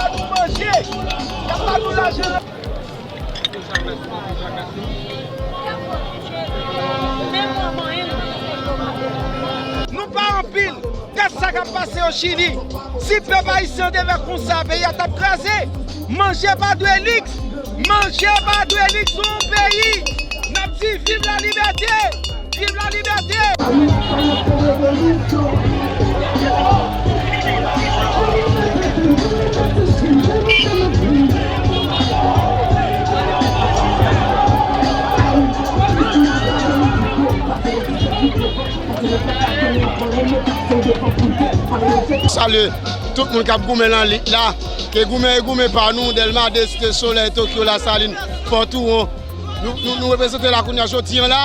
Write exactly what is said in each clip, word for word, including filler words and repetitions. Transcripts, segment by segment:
Manje, y ap ba nou lajan. Nou pa anpil. Gad sa k ap pase o Chili. Si pèp ayisyen an te fè konsa, peyi a t ap kraze. Manje pa dwe liks. Manje pa dwe liks nan yon peyi. N ap di viv la libète. Viv la libète. Salye tout moun k ap goumen nan lit la. Ke goumen e goumen pa nou, Dèlma de, Site Solèy, Tokyo, Lasalin, Fò Touwon. Nou, nou, nou reprezante la kounye a jodi an la.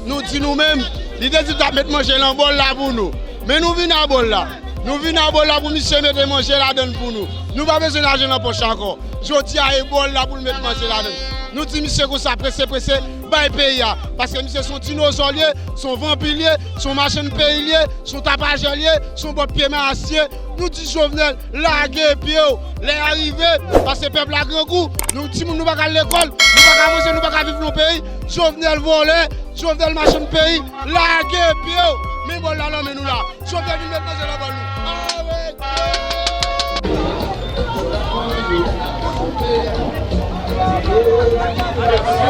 Nou di nou menm, li te di l t ap met manje nan bòl la pou nou. Men nou vin a bòl la. Nou vin a bòl la pou misye mete manje ladan l pou nou. Nou pa bezwen lajan nan pòch ankò. Jodi a, e bòl la pou l met manje ladan l. Nou di misye konsa, prese, prese, bay peyi a. Paske misye se yon dinozò l ye, se yon vanpi l ye, se yon machann peyi l ye, se yon tapajè l ye, se yon bòt pye mayas l ye. Nou di Jovenel, lage pye w. Lè a rive, paske pèp la grangou. Nou timoun, nou pa ka al lekòl, nou pa ka manje, nou pa ka viv nan peyi. Jovenel vòlè, Jovenel machann peyi, lage pye w. Men bòl la nan men nou la. Jovenel vin met manje nan bòl nou. Arete!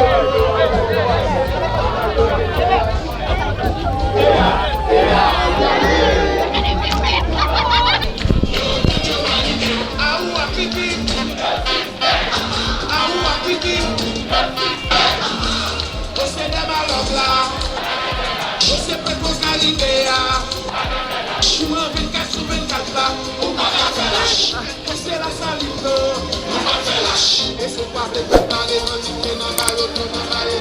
Ou se dèmalòg la, ou se pwent kozalite a. Ou an vennkat sou vennkat la, ou pa ka fè lach. Ou se Lasalin nan, ou pa fè lach. E si w pa vle pèp la revandike nan ba yo, tou nan ba yo,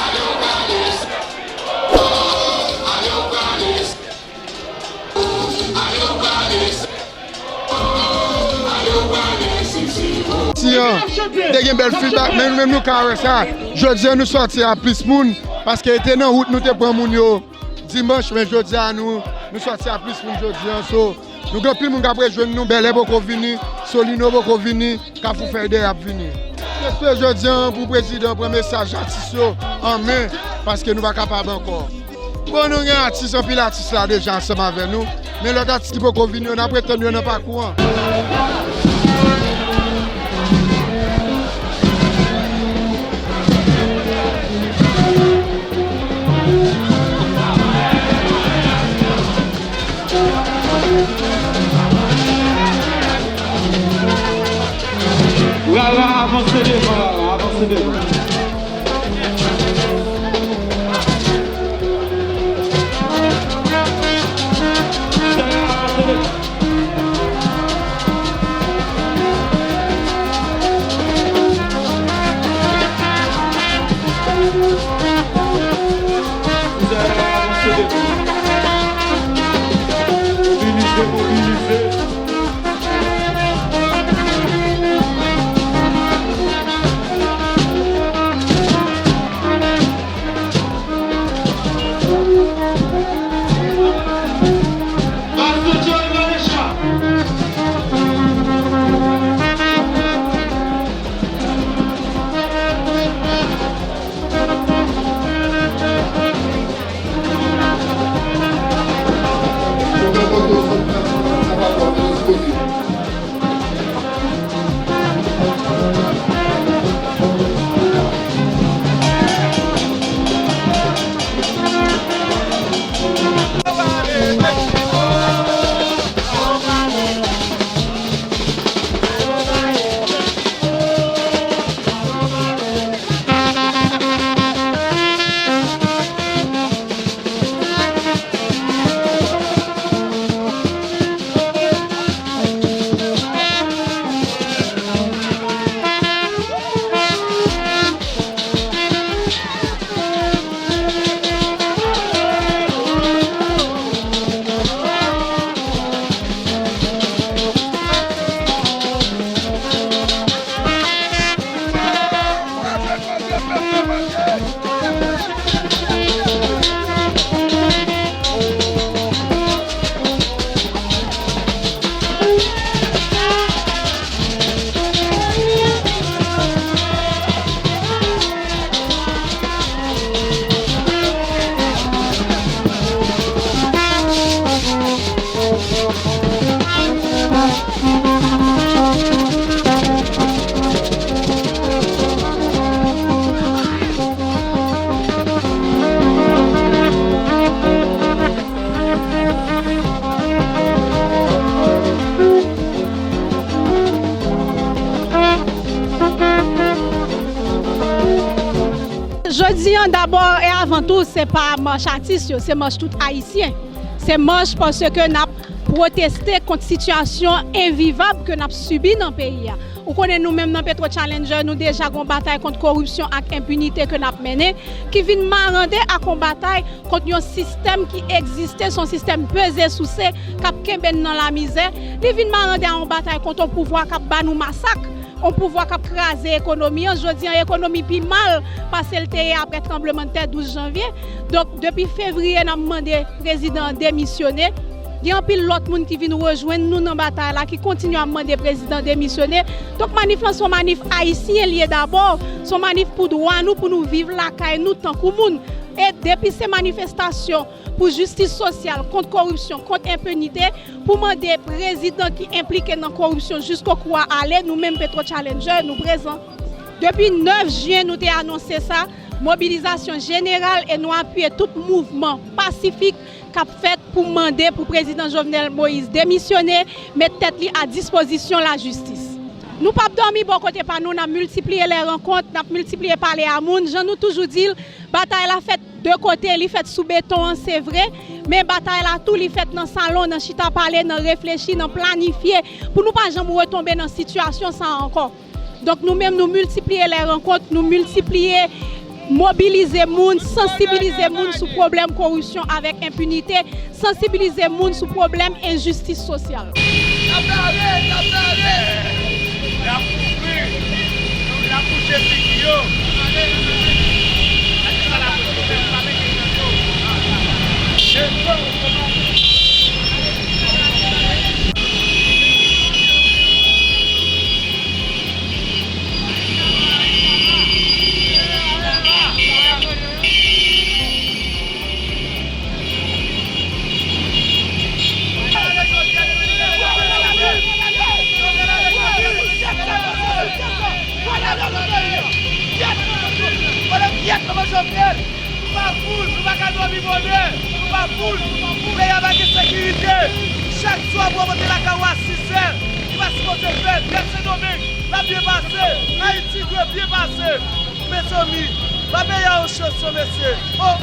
ale w gade. Ale w gade. Ti an, te gen bèl feedback, men nou menm nou ka wè sa. Jodi a nou sòti a plis moun, paske te nan wout nou te pran moun yo dimanch, men jodi a nou, nou sòti a plis moun jodi a. So, nou gen anpil moun k ap rejwenn nou, Bèlè poko vini, Solino poko vini, Kafou Fèy Dèyè ap vini. Respe jodi a pou prezidan pran mesaj atis yo an men, paske nou pa kapab ankò. Bon, nou gen atis, anpil atis la deja ansanm avè nou, men lòt atis ki poko vini yo, n ap ret tann yo nan pakou an. Rara, avanse devan, Rara, avanse devan. Mobilize, mobilize. Jodi an, dabò e avan tou, se pa mach atis yo, se mach tout Ayisyen. Se mach paske n ap pwoteste kont sitiyasyon envivab ke n ap sibi nan peyi a. Ou konnen nou menm nan Petro Challenger, nou deja gon batay kont koripsyon ak enpinite ke n ap mennen, ki vin marande ak yon batay kont yon sistèm ki egziste, se yon sistèm peze souse k ap kenbe n nan lamizè. Li vin marande a yon batay kont yon pouvwa k ap ba nou masak, yon pouvwa k ap kraze ekonomi an. Jodi an, ekonomi pi mal pase l te ye apre tranblemanntè douz janvye. Donk, depi fevriye, n ap mande prezidan an demisyone. Gen anpil lòt moun ki vin rejwenn nou nan batay la, ki kontinye ap mande prezidan demisyone. Donk, manif lan se yon manif ayisyen l ye dabò, se yon manif pou dwa nou, pou nou viv lakay nou tankou moun. E depi se manifestasyon pou jistis sosyal, kont koripsyon, kont enpinite, pou mande prezidan ki enplike nan koripsyon jiskokou a ale, nou menm Petro Challenger, nou prezan. Depi nèf jen, nou te anonse sa, mobilizasyon jeneral, e nou apiye tout mouvman pasifik k ap fèt pou mande pou prezidan Jovenel Moïse demisyone, met tèt li a dispozisyon lajistis. Nou p ap dòmi bò kote pa nou, n ap miltipliye lè rankont, n ap miltipliye pale a moun. Jan nou toujou di l, batay la fèt de kote, li fèt sou beton an, se vre, men batay la tou, li fèt nan salon, nan chita pale, nan reflechi, nan planifye, pou nou pa janm retonbe nan sitiyasyon sa a ankò. Donk, nou menm, nou miltipliye lè rankont, nou miltipliye mobilize moun, sansibilize moun sou pwoblèm koripsyon avèk enpinite, sansibilize moun sou pwoblèm enjistis sosyal. N ap rale, n ap rale! N ap kouvri, n ap bouche figi yo. Nou pa foul, nou pa ka dòmi bonè, nou pa foul. Peyi a pa gen sekirite. Chak swa pou w monte lakay ou a sis zè, li pa sipoze fèt. Lè Sendomeng, l ap byen pase. Ayiti dwe byen pase. Mezanmi, pa peyi a yon chans non, mesye. Oh!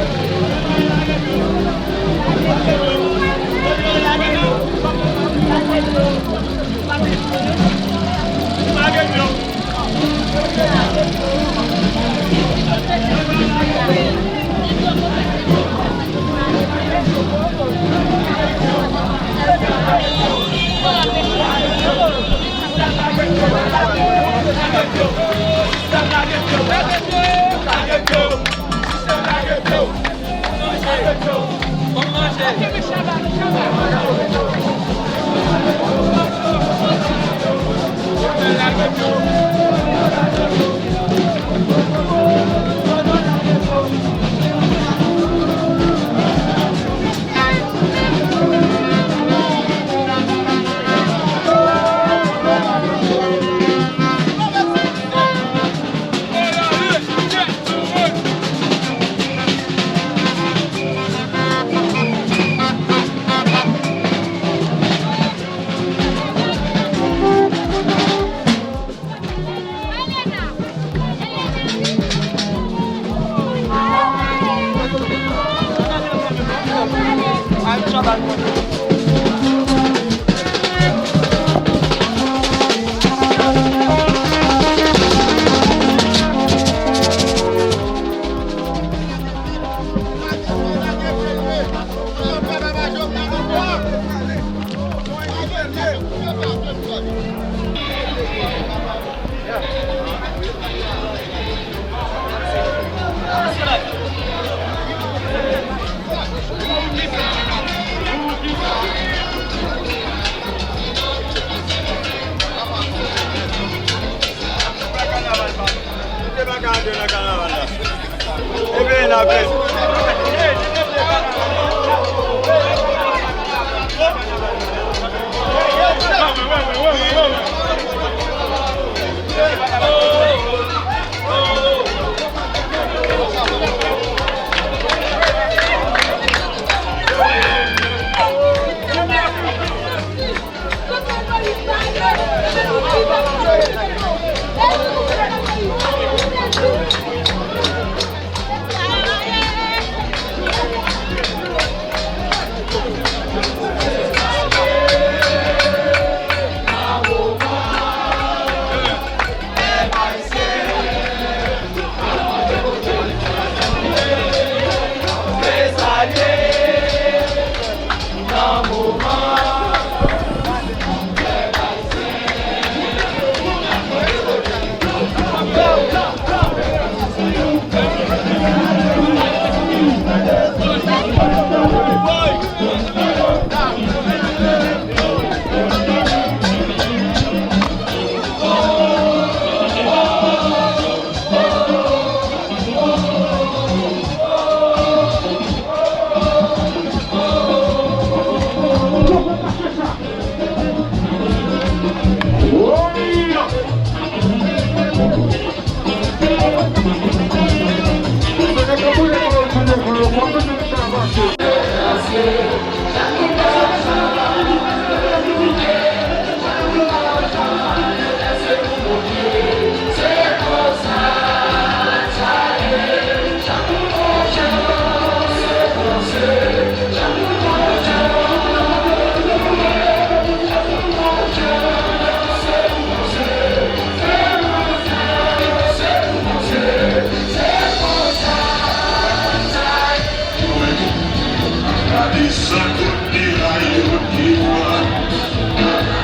Gade sa kot miray yo te pran.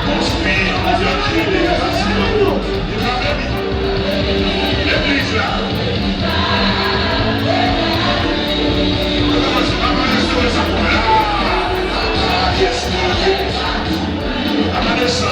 Konstwi yon lòt jenerasyon. Legliz la. Yes, Lord. Amande sa.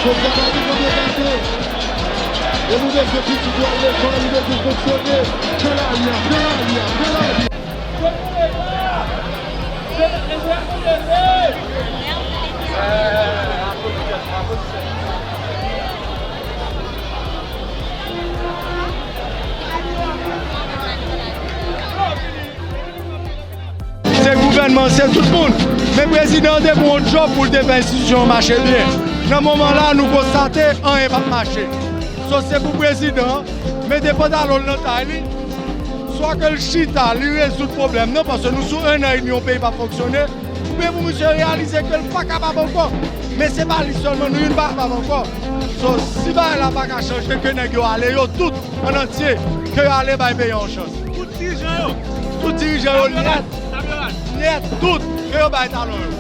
Fòk travay nou konn depase. E nou bezwen pitit yo al lekòl, nou bezwen fonksyone. Pran lari a, pran lari a, pran lari a. Se gouvènman, se tout moun. Men prezidan an te pran yon djòb pou l te fè enstitisyon an mache byen. Nan moman la, nou konstate anyen p ap mache. So, se pou prezidan an mete pantalon l nan tay li, swa ke l chita, li rezoud pwoblèm nan, paske nou sou en an edmi yon peyi p ap fonksyone, oubyen pou misye reyalize ke l pa kapab ankò. Men se pa li sèlman, nou youn pa kapab ankò. So, si bagay la pa ka chanje, ke nèg yo ale, yo tout, an antye, ke yo ale bay peyi a yon chans. Tout dirijan yo. Tout dirijan yo, nyèt. Nyèt, tout, ke yo bay talon yo.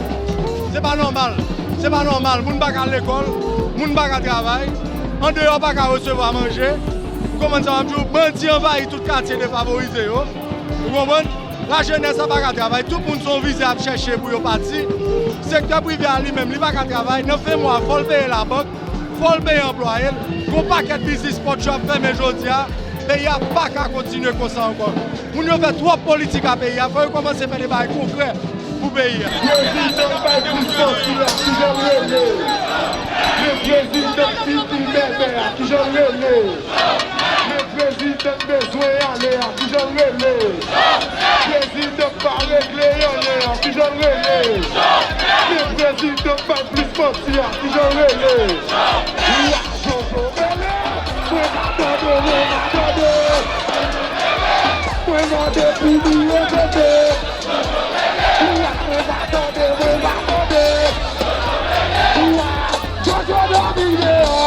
Se pa nòmal. Se pa nòmal. Moun pa ka al lekòl, moun pa ka travay, andeyò pa ka resevwa manje. Ou konprann sa m ap di w? Bandi anvayi tout katye defavorize yo. Ou konprann? Lajenès la pa ka travay. Tout moun se yon vize ap chèche pou yo pati. Sektè prive a li menm, li pa ka travay. Nan fen mwa, fò l peye labank. Fò l peye anplwaye l. Gon pakèt biznis pòt yo ap fèmen jodi a. Peyi a pa ka kontinye konsa ankò. Moun yo fè twòp politik a peyi a. Fò yo kòmanse fè de bagay konkrè pou peyi a. Prezidan bay plis manti a, kijan l rele? Men prezidan pitit bèbè a, kijan l rele? Men prezidan bezwen ale a, kijan l rele? Prezidan pa regle anyen a, kijan l rele? Men prezidan bay plis manti a, kijan l rele? Wa Jojo rele, mwen pa tande, mwen pa tande. Mwen mande pou li repete. Wa, mwen pa tande, mwen pa tande. Wa, Jojo dòmi deyò.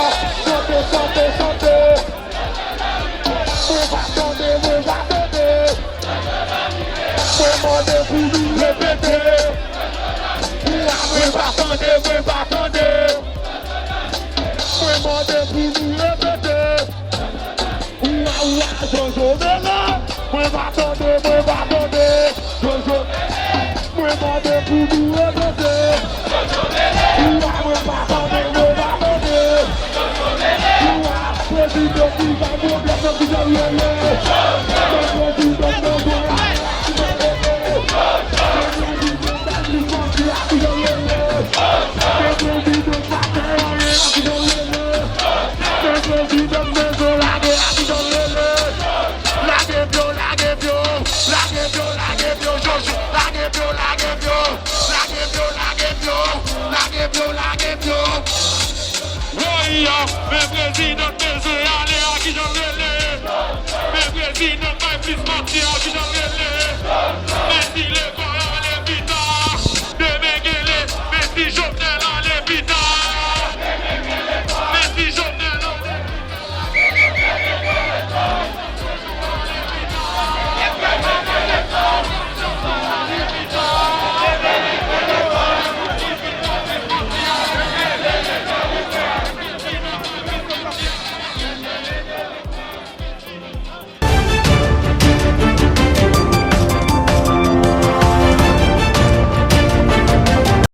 Chante, chante, chante. Mwen pa tande, mwen pa Tande, mwen pa tande. Mwen mande pou nou repete. Oua, oua, Jojo Mele. Mwen pa tande, mwen pa tande. Jojo Mele. Mwen mande pou nou repete. Oua, mwen pa tande, mwen pa tande. Oua, prezidan ki pa pwoblèm nan ki jan l rele. Prezidan nan zòn la. Woy, men prezidan bezwen ale a kijan l rele? Men prezidan bay plis manti a kijan l rele? Men si lekòl